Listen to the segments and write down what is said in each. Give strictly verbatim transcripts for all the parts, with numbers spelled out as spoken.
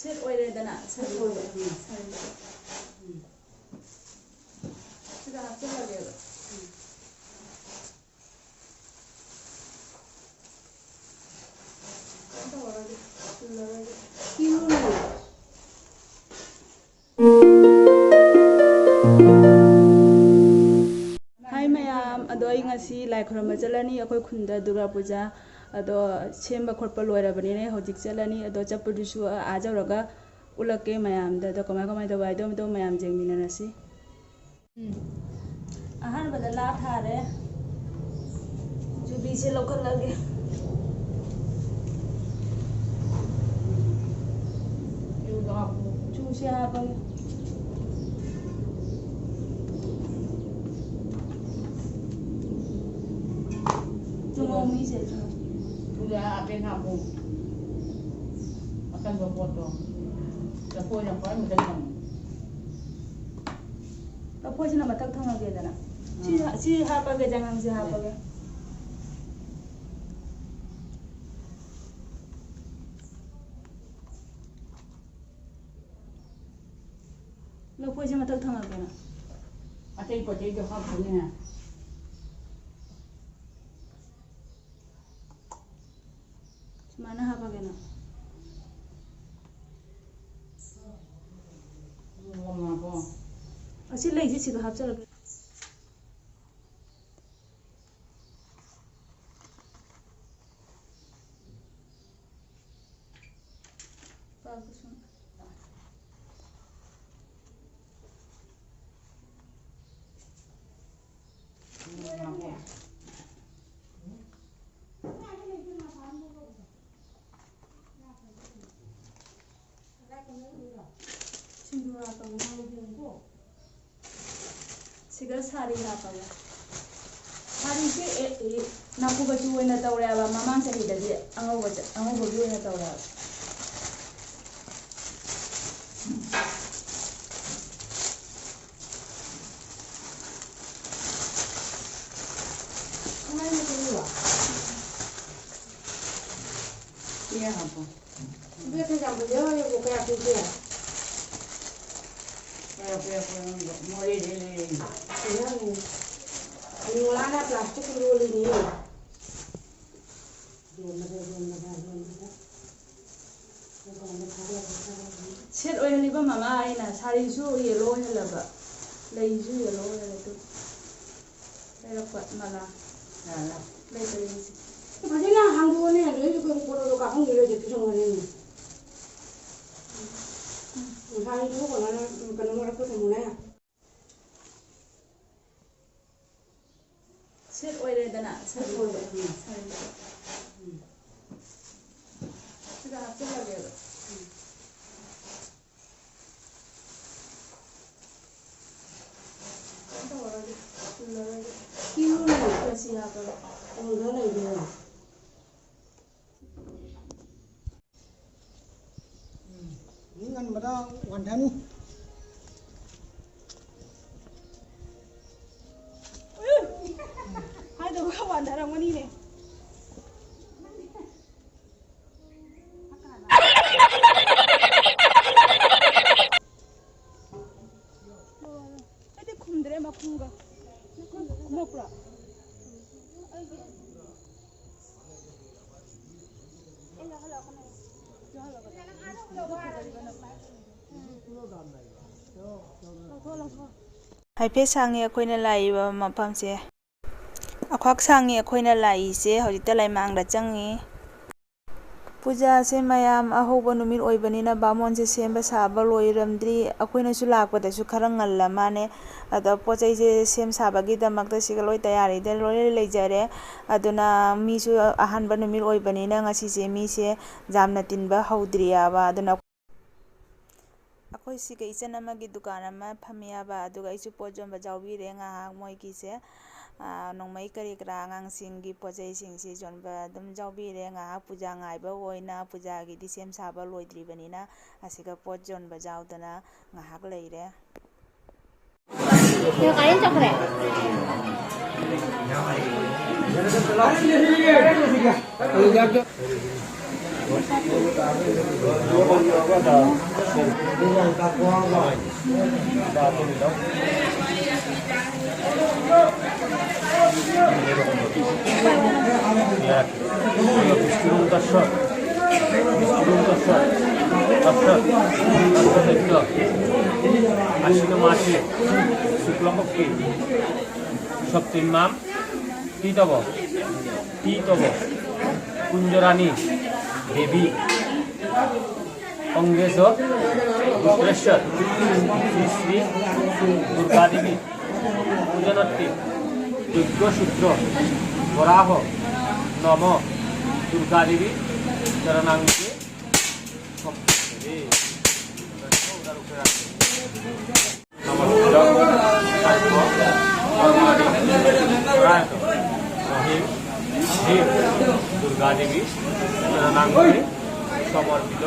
Set ꯑꯣꯏꯔꯦꯗꯅ, set ꯑꯣꯏꯔꯦ꯫ ꯎꯝ꯫ ꯁꯥꯔꯤꯁꯦ꯫ ꯎꯝ꯫ ꯁꯤꯗ ꯍꯥꯞꯆꯤꯜꯂꯒꯦꯕ꯫ ꯎꯝ꯫ ꯀꯩꯅꯣ ꯇꯧꯔꯔꯣꯏꯒꯦ, ꯄꯨꯜꯂꯔꯣꯏꯒꯦ꯫ ꯄꯤꯔꯨꯅꯨ꯫ ꯍꯥꯏ ꯃꯌꯥꯝ, ꯑꯗꯣ ꯑꯩ ꯉꯁꯤ ꯂꯥꯏ ꯈꯨꯔꯨꯝꯕ ꯆꯠꯂꯅꯤ ꯑꯩꯈꯣꯏ ꯈꯨꯟꯗ ꯗꯨꯔꯒꯥ ꯄꯨꯖꯥ꯫ ꯑꯗꯣ ꯁꯦꯝꯕ ꯈꯣꯠꯄ ꯂꯣꯏꯔꯕꯅꯤꯅ ꯑꯩ ꯍꯧꯖꯤꯛ ꯆꯠꯂꯅꯤ꯫ ꯑꯗꯣ ꯆꯠꯄꯗꯨꯁꯨ ꯑꯥ ꯌꯧꯔꯒ ꯎꯠꯂꯛꯀꯦ ꯃꯌꯥꯝꯗ꯫ ꯑꯗꯣ ꯀꯃꯥꯏ ꯀꯃꯥꯏ ꯇꯧꯕ ꯍꯥꯏꯗꯣ ꯑꯗꯨꯝ ꯃꯌꯥꯝ ꯌꯦꯡꯃꯤꯟꯅꯔꯁꯤ꯫ ꯎꯝ꯫ ꯑꯍꯥꯟꯕꯗ ꯂꯥ ꯊꯥꯔꯦ꯫ ꯌꯨꯕꯤꯁꯦ ꯂꯧꯈꯠꯂꯒꯦ꯫ ꯆꯨꯁꯦ ꯍꯥꯞꯄꯒꯦ꯫ ꯆꯨ ꯃꯣꯔꯣꯛ ꯃꯍꯤꯁꯦ ꯆꯨ꯫ ꯆꯨꯗ ꯍꯥꯞꯄꯦ ꯍꯥꯞꯄꯨ꯫ ꯑꯀꯟꯕ ꯄꯣꯠꯇꯣ꯫ ꯂꯐꯣꯏꯅ ꯈ꯭ꯋꯥꯏ ꯃꯊꯛ ꯊꯪꯉꯤ꯫ ꯂꯐꯣꯏꯁꯤꯅ ꯃꯊꯛ ꯊꯪꯉꯒꯦꯗꯅ꯫ ꯁꯤ, ꯎꯝ꯫ ꯁꯤ ꯍꯥꯞꯄꯒꯦ, ꯆꯉꯥꯡꯁꯦ ꯍꯥꯞꯄꯒꯦ꯫ ꯂꯐꯣꯏꯁꯦ ꯃꯊꯛ ꯊꯪꯉꯛꯀꯦꯅ꯫ ꯑꯇꯩ ꯄꯣꯠ ꯆꯩꯗꯣ ꯍꯥꯞꯈ꯭ꯔꯅꯤꯅ꯫ ꯁꯨꯃꯥꯏꯅ ꯍꯥꯞꯄꯒꯦꯅ꯫ ꯂꯣꯝꯃꯒꯀꯣ꯫ ꯑꯁꯤ ꯂꯩꯁꯤ ꯁꯤꯒ ꯍꯥꯞꯆꯜꯂꯒꯦ꯫ ꯁꯤꯡꯗꯨꯔ ꯇꯧꯅꯕꯒꯤꯀꯣ꯫ ꯁꯤꯗ ꯁꯥꯔꯤ ꯍꯥꯞꯄꯒꯦ꯫ ꯁꯥꯔꯤꯁꯦ ꯑꯦ, ꯑꯦ, ꯅꯥꯀꯨꯞ ꯃꯆꯨ ꯑꯣꯏꯅ ꯇꯧꯔꯦꯕ, ꯃꯃꯥꯡ ꯆꯍꯤꯗꯗꯤ ꯑꯉꯧꯕ ꯆ-, ꯑꯉꯧꯕꯒꯤ ꯑꯣꯏꯅ ꯇꯧꯔꯦꯕ꯫ ꯁꯤ ꯍꯥꯞꯄꯣ꯫ ꯕꯦꯛꯇ ꯌꯥꯝ ꯐꯖꯕ ꯂꯩꯕ ꯀꯌꯥ ꯄꯤꯒꯦ? ꯀꯌꯥ, ꯀꯌꯥ, ꯀꯌꯥ, ꯃꯣꯔꯦꯗꯩ ꯂꯩꯔꯛꯏꯅꯦ꯫ ꯀꯌꯥꯅꯣ? ꯅꯤꯡꯉꯣꯂꯥꯅ ꯄ꯭ꯂꯥꯁꯇꯤꯛ ꯂꯣꯜꯂꯤꯅꯦ꯫ ꯌꯣꯟꯕꯗ, ꯌꯣꯟꯕꯗ, ꯌꯣꯟꯕꯗ꯫ ꯗꯨꯀꯥꯟꯗ ꯊꯥꯗꯔꯒ ꯊꯥꯗꯔꯒ꯫ ꯁꯦꯠ ꯑꯣꯏꯍꯜꯂꯤꯕ ꯃꯃꯥ ꯑꯩꯅ꯫ ꯁꯥꯔꯤꯁꯨ ꯌꯦꯜꯂꯣ ꯑꯣꯏꯍꯜꯂꯕ, ꯂꯩꯁꯨ ꯌꯦꯜꯂꯣ ꯑꯣꯏꯍꯜꯂꯦ꯫ ꯑꯗꯨ ꯂꯩꯔꯛꯄ ꯃꯂꯥ꯫ ꯑꯥ꯫ ꯂꯩꯇ꯭ꯔꯦ ꯍꯧꯖꯤꯛ꯫ ꯐꯖꯅ ꯍꯥꯡꯗꯣꯛꯑꯣꯅꯦ, ꯑꯗꯨꯗꯩꯗꯤ ꯑꯩꯈꯣꯏ ꯄꯣꯠ ꯑꯗꯣ ꯀꯥꯞꯐꯝꯒꯤꯔꯣꯏꯗꯤ ꯄꯤꯁꯨꯝꯒꯅꯤ꯫ ꯉꯁꯥꯏꯗꯨ ꯀꯩꯅꯣꯅ, ꯀꯩꯅꯣ ꯃꯔꯛꯇ ꯊꯝꯃꯨꯅꯦ꯫ ꯁꯦꯠ ꯑꯣꯏꯔꯦꯗꯅ, ꯁꯦꯠ ꯑꯣꯏꯔꯦ꯫ ꯎꯝ꯫ ꯁꯥꯔꯤꯗꯣ꯫ ꯎꯝ꯫ ꯁꯤꯗ ꯍꯥꯞꯆꯤꯜꯂꯒꯦꯕ꯫ ꯎꯝ꯫ ꯀꯩꯅꯣ ꯇꯧꯔꯔꯣꯏꯒꯦ, ꯄꯨꯜꯂꯔꯣꯏꯒꯦ꯫ ꯀꯤꯔꯨꯅꯨ꯫ ꯔꯁꯤ ꯍꯥꯞꯄꯒ꯫ ꯄꯨꯜꯂ ꯂꯩꯕ ꯌꯥꯏ꯫ ꯎꯝ꯫ ꯃꯤ ꯉꯟꯕꯗ ꯋꯥꯟꯊꯅꯤ꯫ ꯍꯥꯏꯗꯕꯒ ꯋꯥꯟꯊꯔꯝꯒꯅꯤꯅꯦ꯫ ꯑꯩꯗꯤ ꯈꯨꯝꯗ꯭ꯔꯦ ꯃꯈꯨꯝꯒ꯫ ꯈꯨꯝꯃꯛꯄ꯭ꯔꯣ? ꯍꯥꯏꯐꯦꯠ ꯁꯥꯡꯉꯤ ꯑꯩꯈꯣꯏꯅ ꯂꯥꯛꯏꯕ ꯃꯐꯝꯁꯦ꯫ ꯑꯩꯈꯣꯏ ꯁꯥꯡꯉꯤ ꯑꯩꯈꯣꯏꯅ ꯂꯥꯛꯏꯁꯦ ꯍꯧꯖꯤꯛꯇ ꯂꯩꯃꯥꯡꯗ ꯆꯪꯉꯤ꯫ ꯄꯨꯖꯥꯁꯦ ꯃꯌꯥꯝ ꯑꯍꯧꯕ ꯅꯨꯃꯤꯠ ꯑꯣꯏꯕꯅꯤꯅ ꯕꯥꯃꯣꯟꯁꯦ ꯁꯦꯝꯕ ꯁꯥꯕ ꯂꯣꯏꯔꯝꯗ꯭ꯔꯤ꯫ ꯑꯩꯈꯣꯏꯅꯁꯨ ꯂꯥꯛꯄꯗꯁꯨ ꯈꯔ ꯉꯜꯂ ꯃꯥꯅꯦ꯫ ꯑꯗ ꯄꯣꯠ ꯆꯩꯁꯦ ꯁꯦꯝ ꯁꯥꯕꯒꯤꯗꯃꯛꯇ ꯁꯤꯒ ꯂꯣꯏ ꯇꯌꯥꯔꯤꯗ ꯂꯣꯏ ꯂꯩꯖꯔꯦ꯫ ꯑꯗꯨꯅ ꯃꯤꯁꯨ ꯑꯍꯥꯟꯕ ꯅꯨꯃꯤꯠ ꯑꯣꯏꯕꯅꯤꯅ ꯉꯁꯤꯁꯦ ꯃꯤꯁꯦ ꯌꯥꯝꯅ ꯇꯤꯟꯕ ꯍꯧꯗ꯭ꯔꯤꯑꯕ꯫ ꯑꯗꯨꯅ ꯑꯩꯈꯣꯏ ꯁꯤꯒ ꯏꯆꯟ ꯑꯃꯒꯤ ꯗꯨꯀꯥꯟ ꯑꯃ ꯐꯝꯃꯦꯕ, ꯑꯗꯨꯒ ꯑꯩꯁꯨ ꯄꯣꯠ ꯌꯣꯟꯕ ꯌꯥꯎꯕꯤꯔꯦ ꯉꯥꯏꯍꯥꯛ ꯃꯣꯏꯒꯤꯁꯦ꯫ ꯑꯥ, ꯅꯣꯡꯃꯩ ꯀꯔꯤ ꯀꯔꯥ ꯑꯉꯥꯡꯁꯤꯡꯒꯤ ꯄꯣꯠ ꯆꯩꯁꯤꯡꯁꯤ ꯌꯣꯟꯕ ꯑꯗꯨꯝ ꯌꯥꯎꯕꯤꯔꯦ꯫ ꯉꯥꯏꯍꯥꯛ ꯄꯨꯖꯥ ꯉꯥꯏꯕ ꯑꯣꯏꯅ, ꯄꯨꯖꯥꯒꯤꯗꯤ ꯁꯦꯝ ꯁꯥꯕ ꯂꯣꯏꯗ꯭ꯔꯤꯕꯅꯤꯅ ꯑꯁꯤꯒ ꯄꯣꯠ ꯌꯣꯟꯕ ꯌꯥꯎꯗꯅ ꯉꯥꯏꯍꯥꯛ ꯂꯩꯔꯦ꯫ ꯀꯥꯏꯗ ꯆꯠꯈ꯭ꯔꯦ? বিষ্ণুরূপ দর্শন, বিষ্ণুরূপ দর্শন, দর্শন, দর্শন, দর্শন। আশ্বিন মাসে শুক্লপক্ষে সপ্তমী মাম তীতব, তীতব, কুঞ্জরানী দেবী অঙ্গেশ গুপ্তেশ্বর শ্রী শ্রী দুর্গাদেবী পূজনার্থে যজ্ঞসূত্র বরাহ নম দুর্গাদেবী চরণাঙ্গে সম্পর্কে। নমস্কার। রহিম, হিম, দুর্গা দেবী, নাম করে সমর্পিত।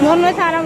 ধন্য সারাম।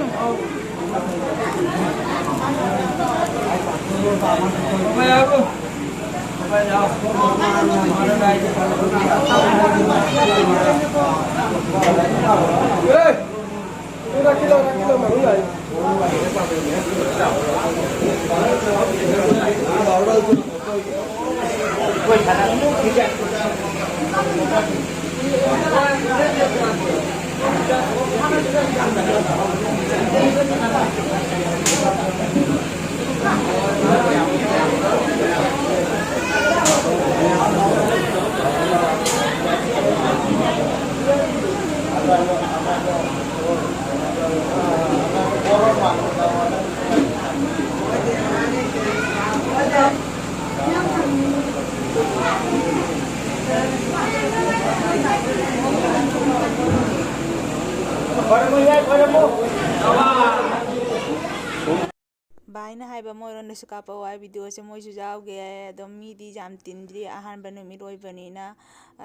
ꯚꯥꯏꯅ ꯍꯥꯏꯕ ꯃꯣꯏꯔꯣꯝꯗꯁꯨ ꯀꯥꯞꯄꯛꯑꯣ ꯍꯥꯏ, ꯚꯤꯗꯤꯑꯣꯁꯦ ꯃꯣꯏꯁꯨ ꯌꯥꯎꯒꯦ ꯍꯥꯏ꯫ ꯑꯗꯣ ꯃꯤꯗꯤ ꯌꯥꯝ ꯇꯤꯟꯗ꯭ꯔꯤ, ꯑꯍꯥꯟꯕ ꯅꯨꯃꯤꯠ ꯑꯣꯏꯕꯅꯤꯅ꯫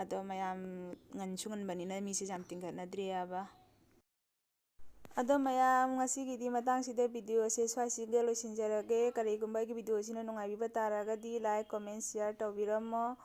ꯑꯗꯣ ꯃꯌꯥꯝ ꯉꯟꯁꯨ ꯉꯟꯕꯅꯤꯅ ꯃꯤꯁꯦ ꯌꯥꯝ ꯇꯤꯟꯈꯠꯅꯗ꯭ꯔꯤꯑꯕ꯫ ꯑꯗꯣ ꯃꯌꯥꯝ, ꯉꯁꯤꯒꯤꯗꯤ ꯃꯇꯥꯡꯁꯤꯗ ꯚꯤꯗꯤꯑꯣꯁꯦ ꯁ꯭ꯋꯥꯏꯁꯤꯒ ꯂꯣꯏꯁꯤꯟꯖꯔꯒꯦ꯫ ꯀꯔꯤꯒꯨꯝꯕ ꯑꯩꯒꯤ ꯚꯤꯗꯤꯑꯣꯁꯤꯅ ꯅꯨꯡꯉꯥꯏꯕꯤꯕ ꯇꯥꯔꯒꯗꯤ like, comment, share ꯇꯧꯕꯤꯔꯝꯃꯣ꯫